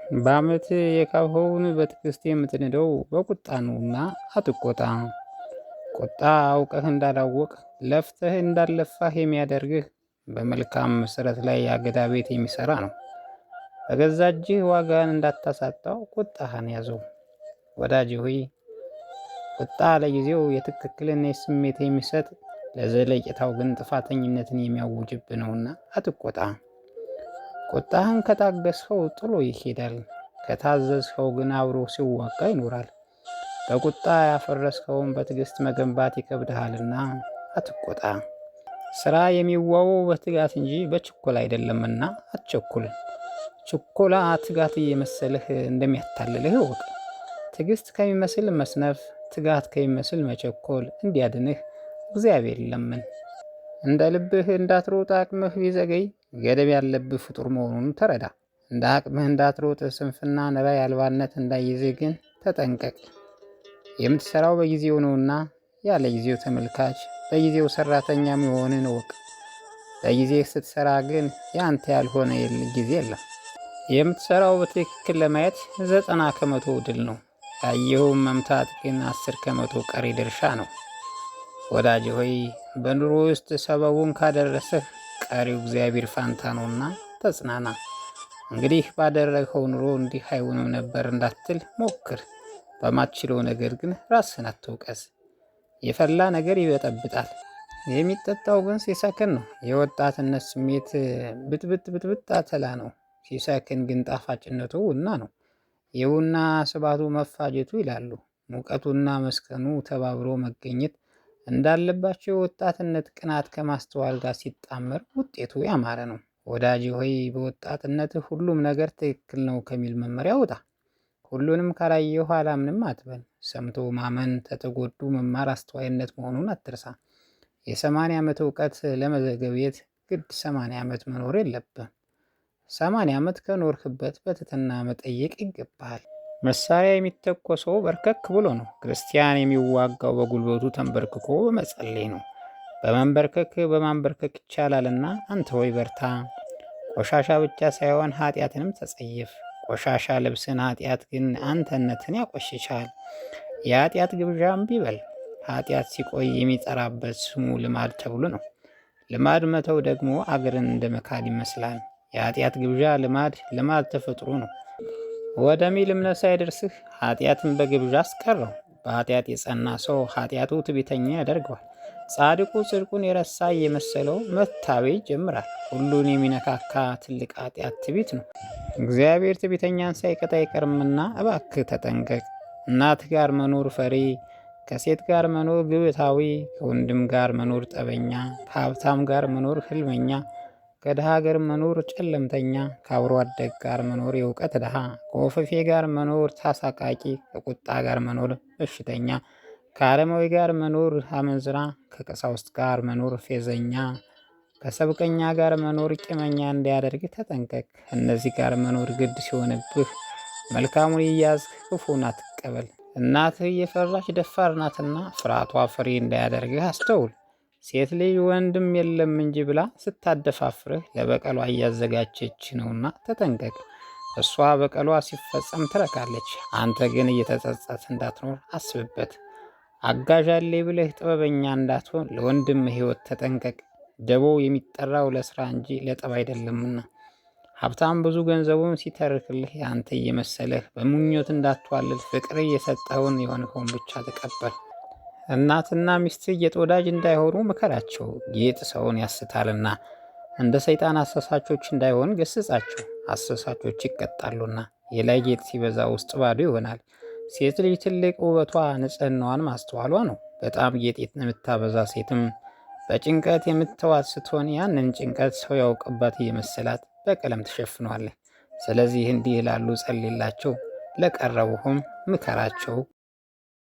በዓመት የካብኸውን በትዕግስት የምትንደው በቁጣ ነውና አትቆጣ። ቁጣ አውቀህ እንዳላወቅ ለፍተህ እንዳልለፋህ የሚያደርግህ በመልካም መሰረት ላይ የአገዳ ቤት የሚሰራ ነው። በገዛ እጅህ ዋጋን እንዳታሳጣው ቁጣህን ያዘው። ወዳጅ ሆይ፣ ቁጣ ለጊዜው የትክክልን ስሜት የሚሰጥ ለዘለቄታው ግን ጥፋተኝነትን የሚያውጅብ ነውና አትቆጣ። ቁጣህን ከታገስኸው ጥሎ ይሄዳል፣ ከታዘዝኸው ግን አብሮ ሲዋጋ ይኖራል። በቁጣ ያፈረስከውን በትዕግስት መገንባት ይከብድሃልና አትቆጣ። ስራ የሚዋበው በትጋት እንጂ በችኮላ አይደለምና አትቸኩል። ችኮላ ትጋት እየመሰልህ እንደሚያታልልህ እወቅ። ትዕግስት ከሚመስል መስነፍ፣ ትጋት ከሚመስል መቸኮል እንዲያድንህ እግዚአብሔር ለምን። እንደ ልብህ እንዳትሮጥ አቅምህ ቢዘገይ ገደብ ያለብህ ፍጡር መሆኑን ተረዳ። እንደ አቅምህ እንዳትሮጥ ስንፍና፣ ራዕይ አልባነት እንዳይዝህ ግን ተጠንቀቅ። የምትሰራው በጊዜው ነውና ያለ ጊዜው ተመልካች፣ በጊዜው ሰራተኛ መሆንን እወቅ። በጊዜ ስትሰራ ግን ያንተ ያልሆነ ጊዜ የለም። የምትሰራው በትክክል ለማየት 90% ድል ነው። ያየኸውን መምታት ግን 10% ቀሪ ድርሻ ነው። ወዳጅ ሆይ፣ በኑሮ ውስጥ ሰበቡን ካደረሰህ ቀሪው እግዚአብሔር ፋንታ ነውና ተጽናና። እንግዲህ ባደረግኸው ኑሮ እንዲህ አይሆንም ነበር እንዳትል ሞክር። በማትችለው ነገር ግን ራስህን አትውቀስ። የፈላ ነገር ይበጠብጣል፣ የሚጠጣው ግን ሲሰክን ነው። የወጣትነት ስሜት ብጥብጥ ብጥብጥ አተላ ነው። ሲሰክን ግን ጣፋጭነቱ ቡና ነው። የቡና ስባቱ መፋጀቱ ይላሉ። ሙቀቱና መስከኑ ተባብሮ መገኘት እንዳለባቸው የወጣትነት ቅናት ከማስተዋል ጋር ሲጣመር ውጤቱ ያማረ ነው። ወዳጅ ሆይ፣ በወጣትነት ሁሉም ነገር ትክክል ነው ከሚል መመሪያ ውጣ። ሁሉንም ካላየሁ አላምንም አትበል። ሰምቶ ማመን ተተጎዱ መማር አስተዋይነት መሆኑን አትርሳ። የ80 ዓመት እውቀት ለመዘገብየት ግድ 80 ዓመት መኖር የለብህም። 80 ዓመት ከኖርክበት በትህትና መጠየቅ ይገባሃል። መሳሪያ የሚተኮሰው በርከክ ብሎ ነው። ክርስቲያን የሚዋጋው በጉልበቱ ተንበርክኮ በመጸለይ ነው። በመንበርከክ በማንበርከክ ይቻላልና አንተ ሆይ በርታ። ቆሻሻ ብቻ ሳይሆን ኃጢአትንም ተጸየፍ። ቆሻሻ ልብስን፣ ኃጢአት ግን አንተነትን ያቆሽሻል። የኃጢአት ግብዣ እምቢ በል። ኃጢአት ሲቆይ የሚጠራበት ስሙ ልማድ ተብሎ ነው። ልማድ መተው ደግሞ አገርን እንደ መካድ ይመስላል። የኃጢአት ግብዣ ልማድ፣ ልማድ ተፈጥሮ ነው ወደሚል እምነት ሳይደርስህ ኃጢአትን በግብዣ አስቀረው። በኃጢአት የጸና ሰው ኃጢአቱ ትዕቢተኛ ያደርገዋል። ጻድቁ ጽድቁን የረሳ እየመሰለው መታበይ ይጀምራል። ሁሉን የሚነካካ ትልቅ ኃጢአት ትዕቢት ነው። እግዚአብሔር ትዕቢተኛን ሳይቀጣ አይቀርምና እባክህ ተጠንቀቅ። እናት ጋር መኖር ፈሪ፣ ከሴት ጋር መኖር ግብታዊ፣ ከወንድም ጋር መኖር ጠበኛ፣ ከሀብታም ጋር መኖር ህልመኛ፣ ከድሃ ጋር መኖር ጨለምተኛ፣ ከአብሮ አደግ ጋር መኖር የእውቀት ድሃ፣ ከወፈፌ ጋር መኖር ታሳቃቂ፣ ከቁጣ ጋር መኖር በሽተኛ፣ ከአረማዊ ጋር መኖር አመንዝራ፣ ከቀሳውስት ጋር መኖር ፌዘኛ፣ ከሰብቀኛ ጋር መኖር ቂመኛ እንዳያደርግ ተጠንቀቅ። እነዚህ ጋር መኖር ግድ ሲሆንብህ መልካሙን እያዝህ ክፉን አትቀበል። እናትህ እየፈራች ደፋር ናትና ፍርሃቷ ፍሬ እንዳያደርግህ አስተውል። ሴት ልጅ ወንድም የለም እንጂ ብላ ስታደፋፍርህ ለበቀሏ እያዘጋጀች ነውና ተጠንቀቅ። እሷ በቀሏ ሲፈጸም ትረካለች። አንተ ግን እየተጸጸት እንዳትኖር አስብበት። አጋዥ አለኝ ብለህ ጥበበኛ እንዳትሆን ለወንድም ሕይወት ተጠንቀቅ። ደቦው የሚጠራው ለስራ እንጂ ለጠብ አይደለምና። ሀብታም ብዙ ገንዘቡን ሲተርክልህ ያንተ እየመሰለህ በምኞት እንዳትዋልል ፍቅር እየሰጠኸውን የሆንከውን ብቻ ተቀበል። እናትና ሚስት ጌጥ ወዳጅ እንዳይሆኑ ምከራቸው፣ ጌጥ ሰውን ያስታልና። እንደ ሰይጣን አሳሳቾች እንዳይሆን ገስጻቸው፣ አሳሳቾች ይቀጣሉና። የላይ ጌጥ ሲበዛ ውስጥ ባዶ ይሆናል። ሴት ልጅ ትልቅ ውበቷ ንጽህናዋን ማስተዋሏ ነው። በጣም ጌጥ የምታበዛ ሴትም በጭንቀት የምትዋጥ ስትሆን ያንን ጭንቀት ሰው ያውቅባት እየመሰላት በቀለም ትሸፍነዋለች። ስለዚህ እንዲህ ላሉ ጸልይላቸው፣ ለቀረቡህም ምከራቸው።